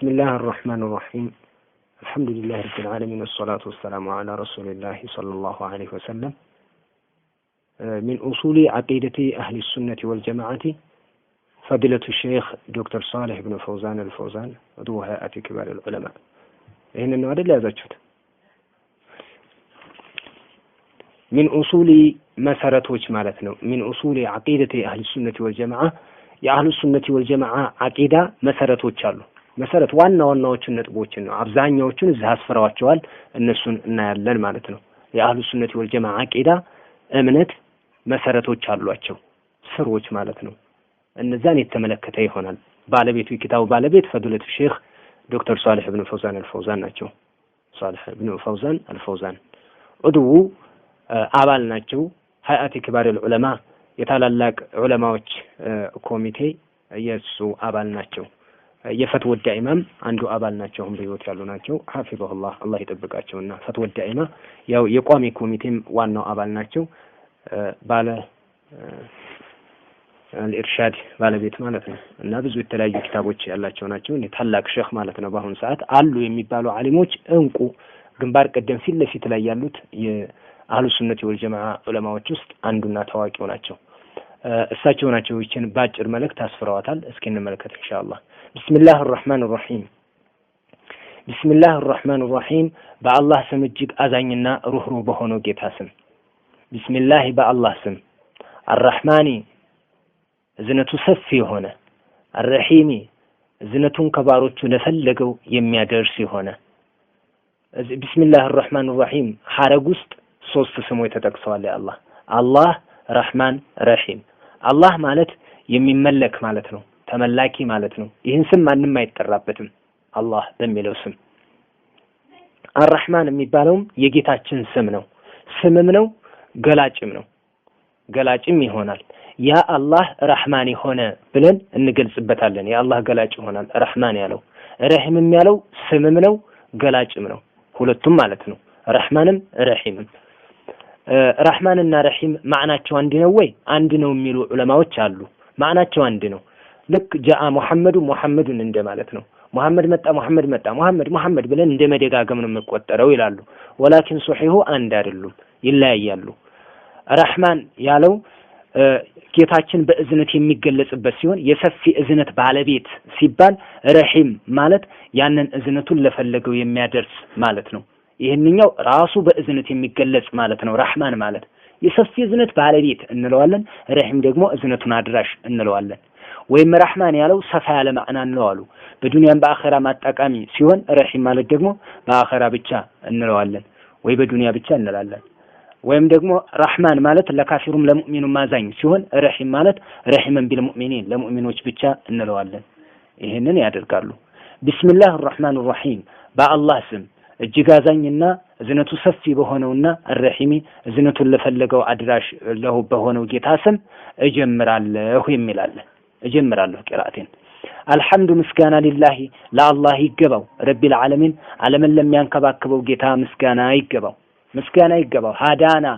بسم الله الرحمن الرحيم الحمد لله رب العالمين والصلاة والسلام على رسول الله صلى الله عليه وسلم. من أصول عقيدة أهل السنة والجماعة فضيلة الشيخ دكتور صالح بن فوزان الفوزان عضو هيئة كبار العلماء. ይህንን ነው አይደል ያዛችሁት? من أصول መሰረቶች ማለት ነው። من أصول عقيدة أهل السنة والجماعة የአህሉ ሱነቲ ወልጀማዓ አቂዳ መሰረቶች አሉ። መሰረት ዋና ዋናዎቹን ነጥቦችን ነው። አብዛኛዎቹን እዚህ አስፍረዋቸዋል። እነሱን እናያለን ማለት ነው። የአህሉ ሱነቲ ወልጀማዓ አቂዳ እምነት መሰረቶች አሏቸው፣ ስሮች ማለት ነው። እነዛን የተመለከተ ይሆናል። ባለቤቱ የኪታቡ ባለቤት ፈዲለቱ ሼክ ዶክተር ሷሊህ ብን ፈውዛን አልፈውዛን ናቸው። ሷሊህ ብን ፈውዛን አልፈውዛን عضو አባል ናቸው። هيئة كبار العلماء የታላላቅ ዑለማዎች ኮሚቴ የእሱ አባል ናቸው። የፈትወ ዳኢማም አንዱ አባል ናቸው። አሁን በህይወት ያሉ ናቸው። حفظه الله አላህ ይጠብቃቸውና ፈትወ ዳኢማ ያው የቋሚ ኮሚቴም ዋናው አባል ናቸው። ባለ አልኢርሻድ ባለቤት ማለት ነው። እና ብዙ የተለያዩ ኪታቦች ያላቸው ናቸው። እንደ ታላቅ ሼህ ማለት ነው። በአሁኑ ሰዓት አሉ የሚባሉ ዓሊሞች እንቁ ግንባር ቀደም ፊት ለፊት ላይ ያሉት የአህሉ ሱነት ወልጀማዓ ዑለማዎች ውስጥ አንዱና ታዋቂው ናቸው። እሳቸው ናቸው። ይችን ባጭር መልእክት አስፍረዋታል። እስኪ እንመልከት ኢንሻአላህ። ቢስሚላህ አርራህማን አርራሂም ቢስሚላህ አርራህማን አርራሂም በአላህ ስም እጅግ አዛኝና ሩህሩህ በሆነው ጌታ ስም። ቢስሚላህ በአላህ ስም፣ አርራህማኒ እዝነቱ ሰፊ የሆነ፣ አርረሂሚ እዝነቱን ከባሮቹ ለፈለገው የሚያደርስ የሆነ። ቢስሚላህ አርራህማን አርራሂም ሐረግ ውስጥ ሶስት ስሞች ተጠቅሰዋል። የአላህ አላህ፣ ረህማን፣ ረሂም። አላህ ማለት የሚመለክ ማለት ነው፣ ተመላኪ ማለት ነው። ይህን ስም ማንም አይጠራበትም አላህ በሚለው ስም። አርራህማን የሚባለውም የጌታችን ስም ነው። ስምም ነው፣ ገላጭም ነው፣ ገላጭም ይሆናል። ያ አላህ ረህማን የሆነ ብለን እንገልጽበታለን። የአላህ ገላጭ ይሆናል ረህማን ያለው። ረሂምም ያለው ስምም ነው፣ ገላጭም ነው፣ ሁለቱም ማለት ነው። ረህማንም ረሂምም። ረህማንና ረሂም ማዕናቸው አንድ ነው ወይ? አንድ ነው የሚሉ ዑለማዎች አሉ። ማዕናቸው አንድ ነው። ልክ ጃአ ሙሐመዱ ሙሐመዱን እንደማለት ነው። ሙሐመድ መጣ፣ ሙሐመድ መጣ፣ ሙሐመድ ሙሐመድ ብለን እንደ መደጋገም ነው የሚቆጠረው ይላሉ። ወላኪን ሶሒሁ አንድ አይደሉም፣ ይለያያሉ። ረህማን ያለው ጌታችን በእዝነት የሚገለጽበት ሲሆን የሰፊ እዝነት ባለቤት ሲባል፣ ረሂም ማለት ያንን እዝነቱን ለፈለገው የሚያደርስ ማለት ነው። ይህንኛው ራሱ በእዝነት የሚገለጽ ማለት ነው። ረህማን ማለት የሰፊ እዝነት ባለቤት እንለዋለን። ረሂም ደግሞ እዝነቱን አድራሽ እንለዋለን። ወይም ረህማን ያለው ሰፋ ያለ ማዕና እንለዋሉ። በዱንያም በአኸራ ማጣቃሚ ሲሆን፣ ረሂም ማለት ደግሞ በአኸራ ብቻ እንለዋለን ወይ በዱንያ ብቻ እንላለን። ወይም ደግሞ ረህማን ማለት ለካፊሩም ለሙእሚኑም ማዛኝ ሲሆን፣ ረሂም ማለት رحيما بالمؤمنين ለሙእሚኖች ብቻ እንለዋለን። ይህንን ያደርጋሉ። بسم الله الرحمن الرحيم በአላህ ስም እጅግ አዛኝና እዝነቱ ሰፊ በሆነውና الرحيم እዝነቱን ለፈለገው አድራሽ ለሁ በሆነው ጌታ ስም እጀምራለሁ የሚላለ እጀምራለሁ ቂራአቴን። الحمد ምስጋና لله ለአላህ ይገባው፣ رب العالمين ዓለምን ለሚያንከባክበው ጌታ ምስጋና ይገባው፣ ምስጋና ይገባው። هدانا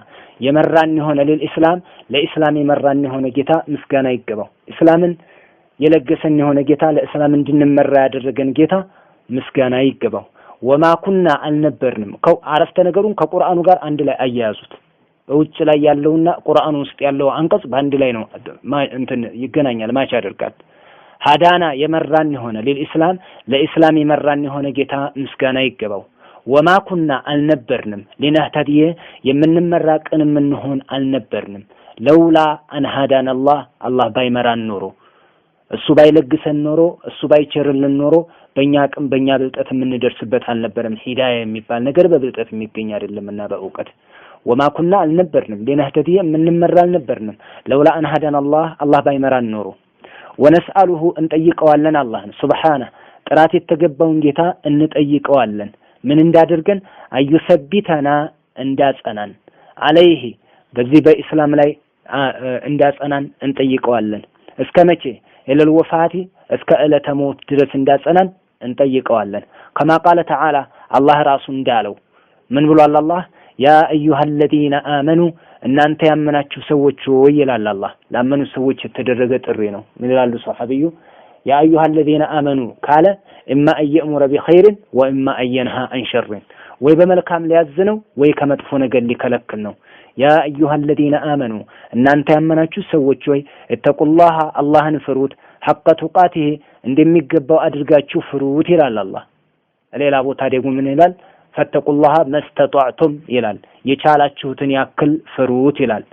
የመራን የሆነ፣ للإسلام ለኢስላም የመራን የሆነ ጌታ ምስጋና ይገባው። እስላምን የለገሰን የሆነ ጌታ፣ ለእስላም እንድንመራ ያደረገን ጌታ ምስጋና ይገባው። وما كنا አልነበርንም። አረፍተ ነገሩን ከቁርአኑ ጋር አንድ ላይ አያያዙት። በውጭ ላይ ያለውና ቁርአኑ ውስጥ ያለው አንቀጽ በአንድ ላይ ነው እንትን ይገናኛል፣ match ያደርጋል። هدانا የመራን የሆነ፣ للإسلام ለኢስላም የመራን የሆነ ጌታ ምስጋና ይገባው። وما كنا አልነበርንም፣ لنهتدي የምንመራ ቅን የምንሆን አልነበርንም፣ لولا أن هدانا الله አላህ ባይመራን ኖሮ፣ እሱ ባይለግሰን ኖሮ፣ እሱ ባይቸርልን ኖሮ በእኛ አቅም በእኛ ብልጠት የምንደርስበት አልነበረም። ሂዳያ የሚባል ነገር በብልጠት የሚገኝ አይደለምና በእውቀት። وما كنا አልነበርንም፣ لنهتدي የምንመራ አልነበርንም፣ لولا أن هدانا الله አላህ ባይመራን ኖሮ። ونسأله እንጠይቀዋለን አላህን፣ سبحانه ጥራት የተገባውን ጌታ እንጠይቀዋለን። ምን እንዳደርገን? أن يثبتنا እንዳጸናን፣ عليه በዚህ በኢስላም ላይ እንዳጸናን እንጠይቀዋለን። እስከ መቼ? إلى الوفاة እስከ ዕለተ ሞት ድረስ እንዳጸናን እንጠይቀዋለን። كما قال تعالى አላህ ራሱ እንዳለው። ምን ብሏል አላህ? يا أيها الذين آمنوا እናንተ ያመናችሁ ሰዎች ሆይ ይላል አላህ። ላመኑ ሰዎች የተደረገ ጥሪ ነው። ምን ይላሉ ሰሐቢዩ? يا أيها الذين آمنوا ካለ إما أن يأمر بخير وإما أن ينهى عن شر፣ ወይ በመልካም ሊያዝ ነው ወይ ከመጥፎ ነገር ሊከለክል ነው። يا أيها الذين آمنوا እናንተ ያመናችሁ ሰዎች ወይ اتقوا الله አላህን ፍሩት፣ حق تقاته እንደሚገባው አድርጋችሁ ፍሩት ይላል አላህ። ሌላ ቦታ ደግሞ ምን ይላል? فاتقوا الله ما استطعتم ይላል። የቻላችሁትን ያክል ፍሩት ይላል።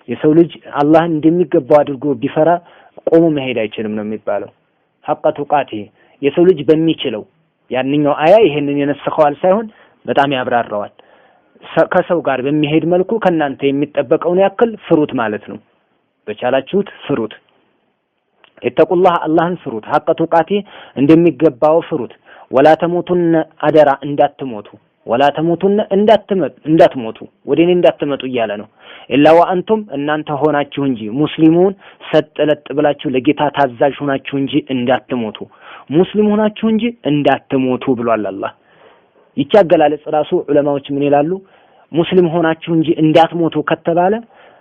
የሰው ልጅ አላህን እንደሚገባው አድርጎ ቢፈራ ቆሞ መሄድ አይችልም ነው የሚባለው። حق تقاته የሰው ልጅ በሚችለው ያንኛው አያ ይሄንን የነሰኸዋል ሳይሆን በጣም ያብራራዋል። ከሰው ጋር በሚሄድ መልኩ ከእናንተ የሚጠበቀውን ያክል ፍሩት ማለት ነው። በቻላችሁት ፍሩት። اتقوا الله አላህን ፍሩት፣ حق تقاته እንደሚገባው ፍሩት። ولا تموتن አደራ እንዳትሞቱ፣ ولا تموتن እንዳትሞቱ ወደ እኔ እንዳትመጡ እያለ ነው። إلا وأنتم እናንተ ሆናችሁ እንጂ مسلمون ሰጥ ለጥ ብላችሁ ለጌታ ታዛዥ ሆናችሁ እንጂ እንዳትሞቱ፣ ሙስሊም ሆናችሁ እንጂ እንዳትሞቱ ብሏል አላህ። ይቺ አገላለጽ ራሱ ዑለማዎች ምን ይላሉ? ሙስሊም ሆናችሁ እንጂ እንዳትሞቱ ከተባለ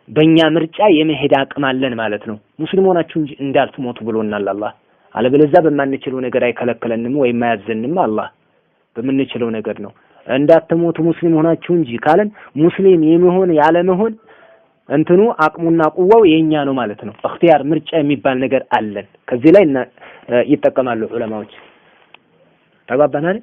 በእኛ ምርጫ የመሄድ አቅም አለን ማለት ነው። ሙስሊም ሆናችሁ እንጂ እንዳትሞቱ ብሎናል አላህ። አለበለዚያ በማንችለው ነገር አይከለክለንም ወይም አያዘንም አላህ። በምንችለው ነገር ነው። እንዳትሞቱ ሙስሊም ሆናችሁ እንጂ ካለን ሙስሊም የመሆን ያለመሆን እንትኑ አቅሙና ቁዋው የኛ ነው ማለት ነው። እክትያር ምርጫ የሚባል ነገር አለን። ከዚህ ላይ ይጠቀማሉ ዑለማዎች። ተግባባን አይደል?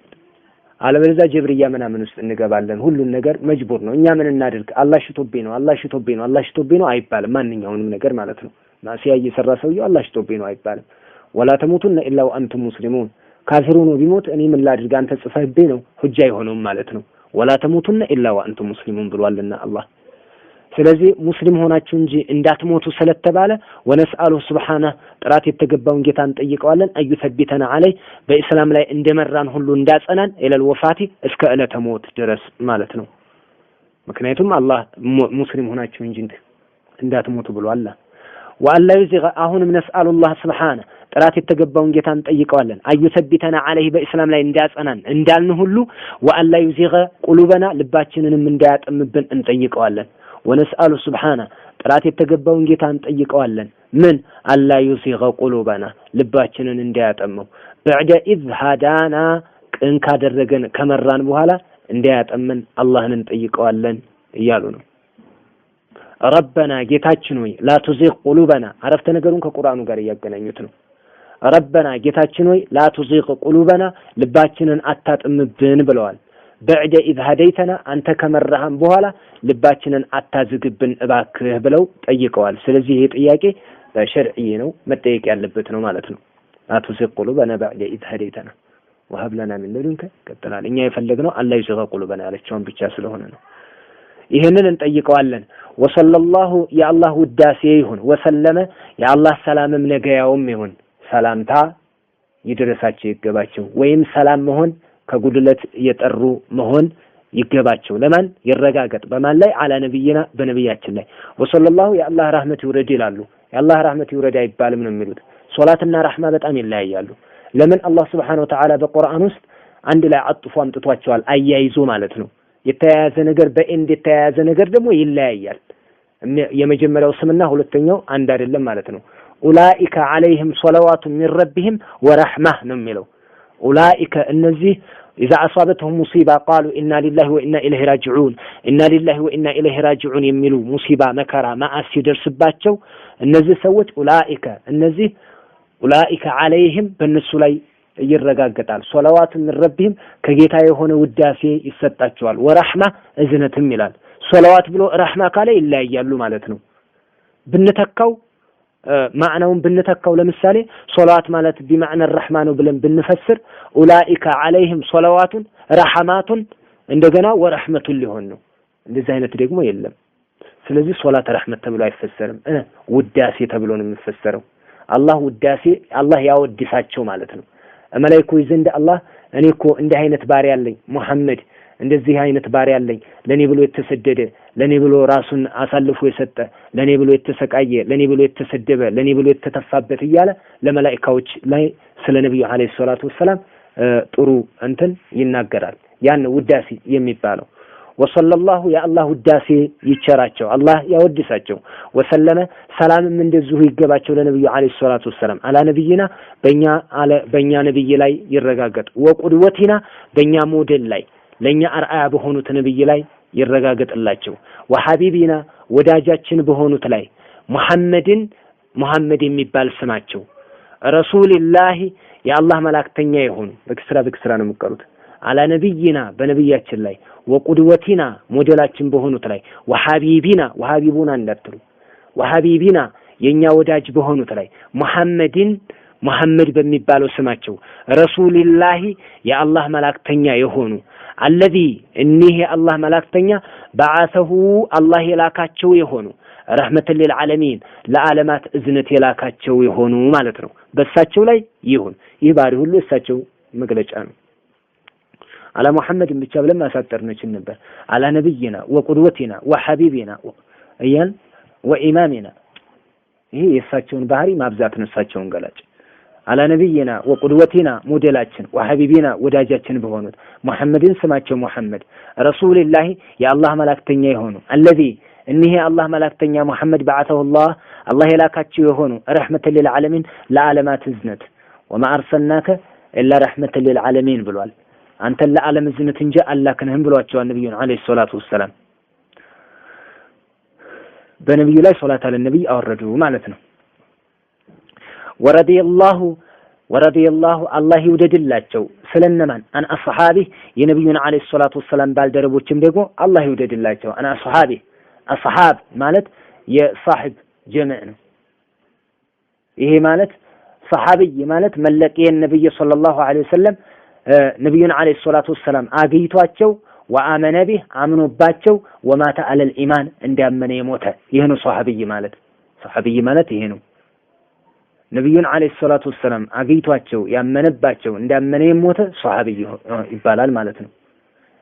አለበለዚያ ጀብርያ ምናምን ውስጥ እንገባለን። ሁሉን ነገር መጅቡር ነው። እኛ ምን እናድርግ? አላህ ሽቶብኝ ነው፣ አላህ ሽቶብኝ ነው፣ አላህ ሽቶብኝ ነው አይባልም። ማንኛውንም ነገር ማለት ነው። ማሲያ እየሰራ ሰውየው አላህ ሽቶብኝ ነው አይባልም። ولا تموتن إلا وأنتم مسلمون። ካፊር ሆኖ ቢሞት እኔ ምን ላድርግ አንተ ጽፈህብኝ ነው ሁጃ አይሆነውም ማለት ነው። ولا تموتن إلا وأنتم مسلمون ብሏልና አላህ። ስለዚህ ሙስሊም ሆናችሁ እንጂ እንዳትሞቱ ስለተባለ ونسأله سبحانه ጥራት የተገባውን ጌታ እንጠይቀዋለን። أن يثبتنا عليه በኢስላም ላይ እንደመራን ሁሉ እንዳጸናን إلى الوفاة እስከ ዕለተ ሞት ድረስ ማለት ነው። ምክንያቱም አላህ ሙስሊም ሆናችሁ እንጂ እንዳትሞቱ ብሏል። وأن لا يزيغ አሁንም نسأل الله سبحانه ጥራት የተገባውን ጌታ እንጠይቀዋለን። أن يثبتنا عليه በኢስላም ላይ እንዳጸናን እንዳልን ሁሉ وأن لا يزيغ قلوبنا ልባችንንም እንዳያጠምብን እንጠይቀዋለን። ونسأله سبحانه ጥራት የተገባውን ጌታ እንጠይቀዋለን። ምን أن لا يزيغ قلوبنا ልባችንን እንዳያጠመው بعد إذ هدانا ቅን ካደረገን ከመራን በኋላ እንዳያጠመን አላህን እንጠይቀዋለን እያሉ ነው። ربنا ጌታችን ሆይ لا تزغ قلوبنا አረፍተ ነገሩን ከቁርአኑ ጋር እያገናኙት ነው። ربنا ጌታችን ሆይ لا تزغ قلوبنا ልባችንን አታጥምብን ብለዋል። بعد إذ هديتنا አንተ ከመራህን በኋላ ልባችንን አታዝግብን እባክህ ብለው ጠይቀዋል። ስለዚህ ይሄ ጥያቄ በሸርዕይ ነው መጠየቅ ያለበት ነው ማለት ነው። لا تزغ قلوبنا بعد إذ هديتنا وهب لنا من لدنك ይቀጥላል። እኛ የፈለግነው أن لا يزيغ قلوبنا ያለችውን ብቻ ስለሆነ ነው። ይህንን እንጠይቀዋለን። وصلى الله የአላህ ውዳሴ ይሁን፣ وسلم የአላህ ሰላምም ነገያውም ይሁን። ሰላምታ ይድረሳቸው ይገባቸው፣ ወይም ሰላም መሆን ከጉድለት የጠሩ መሆን ይገባቸው። ለማን ይረጋገጥ? በማን ላይ? على نبينا በነብያችን ላይ። وصلى الله የአላህ ራህመት ይውረድ ይላሉ። የአላህ ራህመት ይውረድ አይባልም ነው የሚሉት። ሶላትና ራህማ በጣም ይለያያሉ። ለምን? አላህ سبحانه وتعالى በቁርአን ውስጥ አንድ ላይ አጥፎ አምጥቷቸዋል፣ አያይዞ ማለት ነው። የተያያዘ ነገር በ and የተያያዘ ነገር ደግሞ ይለያያል። የመጀመሪያው ስምና ሁለተኛው አንድ አይደለም ማለት ነው። أولئك عليهم صلوات من ربهم ورحمة ነው የሚለው። أولئك እነዚህ إذا أصابتهم مصيبة قالوا إنا لله وإنا إليه راجعون إنا لله وإنا إليه راجعون የሚሉ ሙሲባ መከራ መዓት ሲደርስባቸው እነዚህ ሰዎች أولئك እነዚህ أولئك عليهم በእነሱ ላይ ይረጋገጣል። صلوات من ربهم ከጌታ የሆነ ውዳሴ ይሰጣቸዋል። ورحمة እዝነትም ይላል። ሶለዋት ብሎ ረሕማ ካለ ይለያያሉ ማለት ነው። ብንተካው ማዕናውን ብንተካው ለምሳሌ ሶለዋት ማለት بمعنى رحمة ነው ብለን ብንፈስር أولئك عليهم صلوات رحمات እንደገና ورحمة ሊሆን ነው። እንደዚህ አይነት ደግሞ የለም። ስለዚህ ሶላት ረሕመት ተብሎ አይፈሰርም፣ ውዳሴ ተብሎ ነው የሚፈሰረው። አላህ ውዳሴ አላህ ያወድሳቸው ማለት ነው። መላኢኮች ዘንድ አላህ እኔ እኮ እንዲህ አይነት ባሪያ አለኝ ሙሐመድ እንደዚህ አይነት ባሪያ አለኝ፣ ለኔ ብሎ የተሰደደ፣ ለኔ ብሎ ራሱን አሳልፎ የሰጠ፣ ለኔ ብሎ የተሰቃየ፣ ለኔ ብሎ የተሰደበ፣ ለኔ ብሎ የተተፋበት እያለ ለመላኢካዎች ላይ ስለ ነብዩ አለይሂ ሰላቱ ወሰላም ጥሩ እንትን ይናገራል። ያን ውዳሴ የሚባለው وصلى الله የአላህ ውዳሴ ይቸራቸው፣ አላህ ያወድሳቸው። وسلم ሰላምም እንደዚሁ ይገባቸው ለነብዩ عليه الصلاة والسلام። على نبينا በእኛ ነብይ ላይ ይረጋገጥ። وقدوتنا በእኛ ሞዴል ላይ ለእኛ አርአያ በሆኑት ነብይ ላይ ይረጋገጥላቸው። وحبيبنا ወዳጃችን በሆኑት ላይ محمد ሙሐመድ የሚባል ስማቸው رسول الله የአላህ መላእክተኛ የሆኑ በክስራ በክስራ ነው የሚቀሩት። على نبينا በነብያችን ላይ وقدوتنا ሞዴላችን በሆኑት ላይ وحبيبنا وحبيبنا እንዳትሉ وحبيبنا የኛ ወዳጅ በሆኑት ላይ محمد ሙሐመድ በሚባለው ስማቸው رسول الله የአላህ መላእክተኛ የሆኑ الذي እኒህ የአላህ መላእክተኛ بعثه አላህ የላካቸው የሆኑ رحمة للعالمين ለዓለማት እዝነት የላካቸው የሆኑ ማለት ነው። በእሳቸው ላይ ይሁን። ይህ ባህሪ ሁሉ የእሳቸው መግለጫ ነው። على محمد ን ብቻ ብለን ማሳጠር እንችል ነበር። على نبينا وقدوتنا وحبيبنا እያን وإمامنا ይሄ የእሳቸውን ባህሪ ማብዛት ነው። እሳቸውን ገላጭ على نبينا وقدوتنا ሞዴላችን وحبيبنا ወዳጃችን በሆኑት محمد ስማቸው ሙሐመድ رسول الله የአላህ መላእክተኛ የሆኑ الذي እኒህ የአላህ መላእክተኛ ሙሐመድ بعثه الله አላህ የላካቸው የሆኑ رحمة للعالمين ለዓለማት እዝነት وما أرسلناك إلا رحمة للعالمين ብሏል። አንተን ለዓለም እዝነት እንጂ አላክንህም ብሏቸዋል ነብዩን عليه الصلاة والسلام። በነብዩ ላይ صلاة على النبي አወረዱ ማለት ነው። ورضي الله ورضي الله አላህ ይውደድላቸው ስለነማን عن أصحابه የነብዩን عليه الصلاة والسلام ባልደረቦችም ደግሞ አላህ ይውደድላቸው። عن أصحابه أصحاب ማለት የ صاحب جمع ነው። ይሄ ማለት صحابي ማለት من لقي النبي صلى الله عليه وسلم ነብዩን عليه الصلاة والسلام አግኝቷቸው وآمن به አምኖባቸው ومات على الإيمان እንዳመነ የሞተ ይህ ነው صحابي ማለት። صحابي ማለት ይሄ ነው። ነብዩን عليه الصلاة والسلام አግኝቷቸው ያመነባቸው እንዳመነ የሞተ صحابي ይባላል ማለት ነው።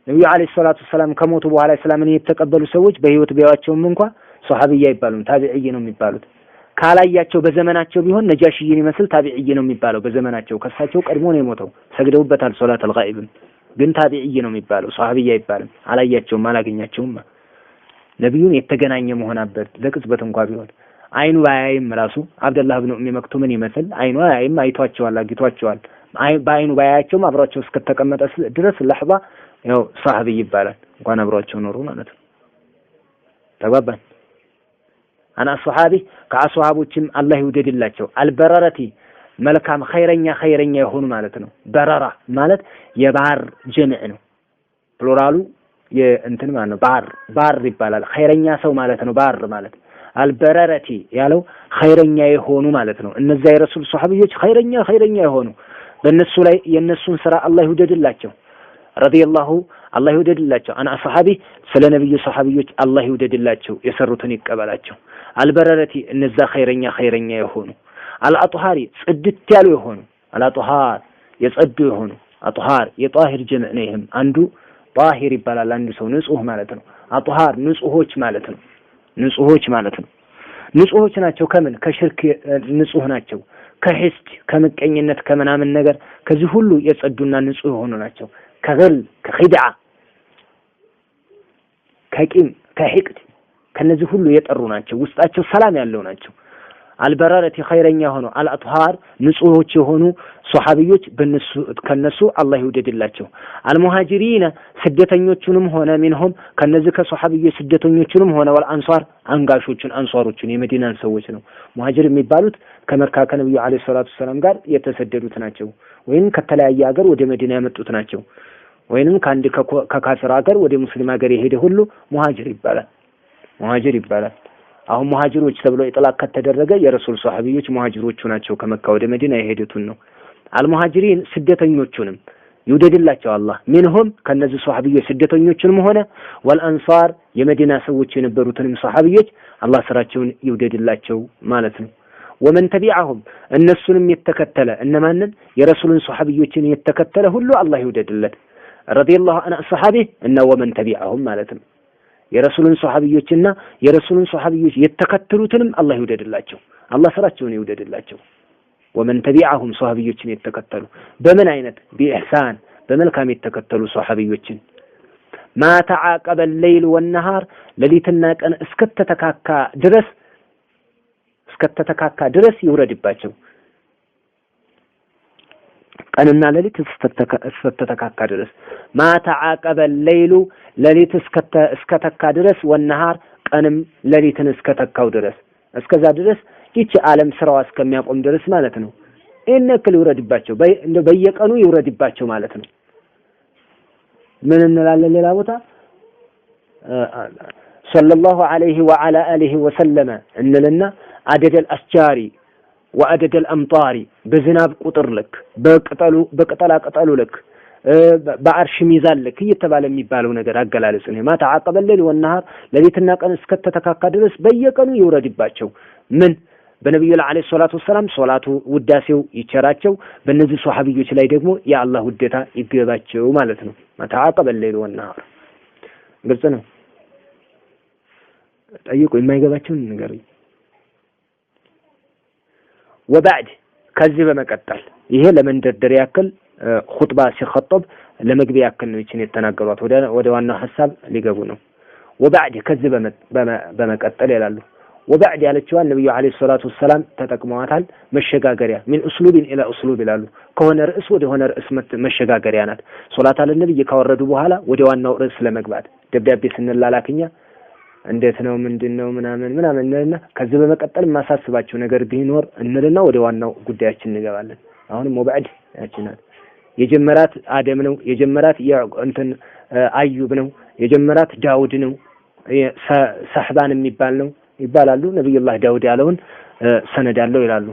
ነብዩ عليه الصلاة والسلام ከሞቱ በኋላ እስላምን የተቀበሉ ሰዎች በህይወት ቢያዩዋቸውም እንኳ صحابي አይባሉም፣ تابعي ነው የሚባሉት። ካላያቸው በዘመናቸው ቢሆን ነጃሽይን ይመስል تابعي ነው የሚባለው። በዘመናቸው ከሳቸው ቀድሞ ነው የሞተው፣ ሰግደውበታል صلاة الغائب ም፣ ግን تابعي ነው የሚባለው፣ صحابي አይባልም። አላያቸውም፣ አላገኛቸውም። ነብዩን የተገናኘ መሆን አለበት ለቅጽበት እንኳ ቢሆን አይኑ ባያይም ራሱ አብደላህ ብን ኡሚ መክቱምን ይመስል አይኑ አያይም፣ አይቷቸዋል፣ አግኝቷቸዋል። በአይኑ ባያያቸውም አብሯቸው እስከተቀመጠ ድረስ لحظة ያው صحابي ይባላል። እንኳን አብሯቸው ኖሩ ማለት ነው። ተግባባን። عن أصحابه ከአስሐቦችም አላህ ይውደድላቸው። البررة መልካም ኸይረኛ ኸይረኛ የሆኑ ማለት ነው። بررة ማለት የ بار جمع ነው። plural ኡ የእንትን ማለት ነው። بار بار ይባላል። ኸይረኛ ሰው ማለት ነው። بار ማለት البررة ያለው ኸይረኛ የሆኑ ማለት ነው። እነዚያ የረሱል ሶሐቢዮች ኸይረኛ ኸይረኛ የሆኑ በእነሱ ላይ የእነሱን ስራ አላህ ይውደድላቸው። رضي الله አላህ ይውደድላቸው። عن أصحابه ስለ ነብዩ ሰሐቢዮች አላህ ይውደድላቸው፣ የሰሩትን ይቀበላቸው። البررة እነዛ ኸይረኛ ኸይረኛ የሆኑ الأطهار ጽድት ያሉ የሆኑ الأطهار የጸዱ የሆኑ أطهار የ طاهر جمع ነው። ይህም አንዱ طاهر ይባላል። አንዱ ሰው ንጹህ ማለት ነው። أطهار ንጹሆች ማለት ነው። ንጹሆች ማለት ነው። ንጹሆች ናቸው። ከምን ከሽርክ ንጹህ ናቸው። ከ حسد ከምቀኝነት ከምናምን ነገር ከዚህ ሁሉ የጸዱና ንጹህ የሆኑ ናቸው። ከ غل ከ خدعة ከቂም ከ حقد ከነዚህ ሁሉ የጠሩ ናቸው። ውስጣቸው ሰላም ያለው ናቸው። البررة ኸይረኛ ሆኖ الأطهار ንጹሆች የሆኑ ሶሐቢዮች በነሱ ከነሱ አላህ ይውደድላቸው። المهاجرين ስደተኞቹንም ሆነ منهم ከነዚህ ከሶሐቢዮች ስደተኞቹንም ሆነ والأنصار አንጋሾቹን አንሷሮቹን የመዲናን ሰዎች ነው። مهاجر የሚባሉት ከመካ ከነብዩ عليه الصلاة والسلام ጋር የተሰደዱት ናቸው። ወይም ከተለያየ ሀገር ወደ መዲና የመጡት ናቸው። ወይንም ከአንድ ከካፊር ሀገር ወደ ሙስሊም ሀገር የሄደ ሁሉ مهاجر ይባላል። مهاجر ይባላል። አሁን ሙሃጅሮች ተብሎ إطلاق ከተደረገ የረሱል ሶሐቢዮች ሙሃጅሮቹ ናቸው። ከመካ ወደ መዲና የሄዱትን ነው። المهاجرين ስደተኞቹንም ይውደድላቸው አላህ። منهم ከነዚህ ሶሐቢዮች ስደተኞቹንም ሆነ والأنصار የመዲና ሰዎች የነበሩትንም ሶሐቢዮች አላህ ስራቸውን ይውደድላቸው ማለት ነው። ومن تبعهم እነሱንም የተከተለ እነማንን የረሱልን ሶሐቢዮችን የተከተለ ሁሉ አላህ ይውደድለት። رضي الله عن أصحابه እና ومن تبعهم ማለት ነው። የረሱልን ሶሐቢዮችና የረሱልን ሶሐቢዮች የተከተሉትንም አላህ ይውደድላቸው። አላህ ስራቸውን ይውደድላቸው። ومن تبعهم ሶሐቢዮችን የተከተሉ በምን አይነት بإحسان በመልካም የተከተሉ ሶሐቢዮችን ما تعاقب الليل والنهار ሌሊትና ቀን እስከተተካካ ድረስ፣ እስከተተካካ ድረስ ይውረድባቸው። ቀንና ሌሊት እስከተተካካ ድረስ፣ ما تعاقب الليل ሌሊት እስከተካ ድረስ፣ والنهار ቀንም ሌሊትን እስከተካው ድረስ፣ እስከዛ ድረስ ይቺ ዓለም ስራዋ እስከሚያቆም ድረስ ማለት ነው። ይህን ያክል ይውረድባቸው፣ እንደው በየቀኑ ይውረድባቸው ማለት ነው። ምን እንላለን ሌላ ቦታ? صلى الله عليه وعلى آله وسلم እንልና عدد الأشجار وعدد الأمطار በዝናብ ቁጥር ልክ፣ በቅጠሉ በቅጠላ ቅጠሉ ልክ፣ በአርሽ ሚዛን ልክ እየተባለ የሚባለው ነገር አገላለጽ ነው። ما تعاقب الليل والنهار ሌሊትና ቀን እስከተተካካ ድረስ በየቀኑ ይውረድባቸው። ምን? በነቢዩ ላይ عليه الصلاة والسلام ሶላቱ ውዳሴው ይቸራቸው፣ በእነዚህ ሶሐቢዮች ላይ ደግሞ የአላህ ውዴታ ይገባቸው ማለት ነው። ما تعاقب الليل والنهار ግልጽ ነው። ጠይቁ፣ የማይገባቸውን ንገሩኝ። وبعد ከዚህ በመቀጠል፣ ይሄ ለመንደርደሪያ ያክል ኹጥባ ሲኸጠብ ለመግቢያ ያክል ነው ይችን የተናገሯት። ወደ ዋናው ሀሳብ ሊገቡ ነው። وبعد ከዚህ በመቀጠል ይላሉ። وبعد ያለችዋን ነብዩ عليه الصلاة والسلام ተጠቅመዋታል። መሸጋገሪያ من أسلوب إلى أسلوب ይላሉ። ከሆነ ርዕስ ወደ ሆነ ርዕስ መሸጋገሪያ ናት። ሶላት አለ ነብይ ካወረዱ በኋላ ወደ ዋናው ርዕስ ለመግባት ደብዳቤ ስንላላክኛ እንዴት ነው፣ ምንድን ነው፣ ምናምን ምናምን እንልና ከዚህ በመቀጠል የማሳስባቸው ነገር ቢኖር እንልና ወደ ዋናው ጉዳያችን እንገባለን። አሁንም وبعد ያቺ ናት። የጀመራት አደም ነው፣ የጀመራት እንትን አዩብ ነው፣ የጀመራት ዳውድ ነው፣ ሰሕባን የሚባል ነው ይባላሉ። ነብዩላህ ዳውድ ያለውን ሰነድ አለው ይላሉ።